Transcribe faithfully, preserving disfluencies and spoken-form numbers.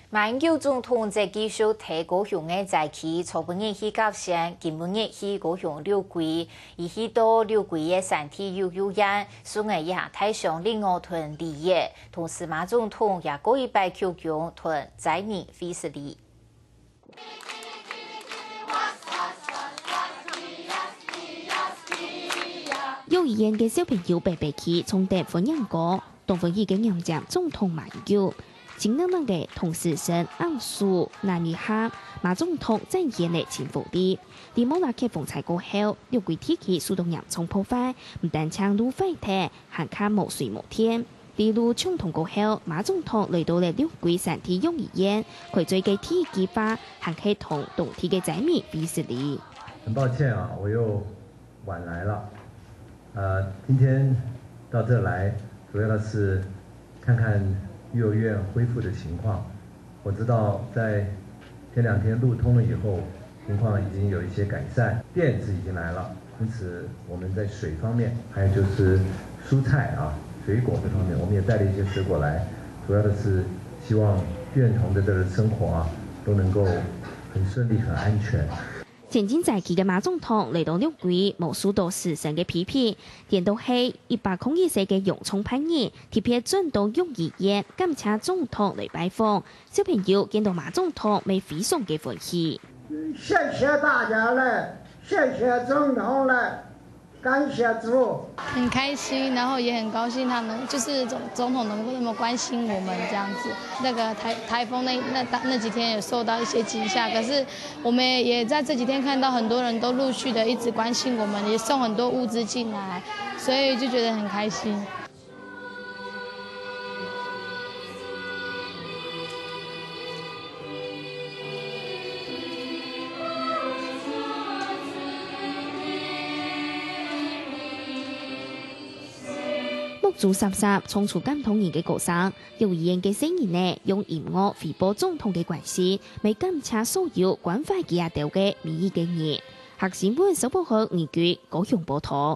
馬英九總統在繼續在高雄个災區，昨晡日去甲仙，今晡日去高雄六龜，佢去到六龜个山地遊遊園，送了一下大箱禮物同禮物，同時馬總統也過一擺鞠躬同災民會失禮。 幼兒園个小朋友排排企，唱等歡迎歌，當歡喜个迎接總統馬英九。靜冷冷个同時伸昂首，那一下，馬總統展現了盡活力。在莫拉克風災過後，六龜地區受到嚴重破壞，毋單淨路壞忒，還較無水無電。 例如，衝動過後，馬總統來到了六龜山地養兒園，開嘴个第一句話，還係同當地个災民會失禮。很抱歉啊，我又晚来了。呃，今天到这来，主要的是看看幼儿园恢复的情况。我知道在前两天路通了以后，情况已经有一些改善，电子已经来了，因此我们在水方面，还有就是蔬菜啊、水果这方面，我们也带了一些水果来，主要的是希望幼儿童的这个生活啊，都能够很顺利、很安全。 前进災區个馬總統來到六龜，無受到師生个批評，顛倒係一百空一歲个楊聰伯人，特別轉到養兒園，感謝總統來拜訪，小朋友見到馬總統乜非常个歡喜。谢谢大家了，谢谢总统了，感谢主。很开心，然后也很高兴他们就是总总统能够那么关心我们这样子。那个台台风那那那几天有受到一些惊吓，可是我们也在这几天看到很多人都陆续的一直关心我们，也送很多物资进来，所以就觉得很开心。 目珠霎霎，唱出感動人个歌聲。幼兒園个細人仔用音樂回報總統个關心，乜感謝所有關懷佢兜个每一個人。客新聞蘇寶漢、倪居高雄報導。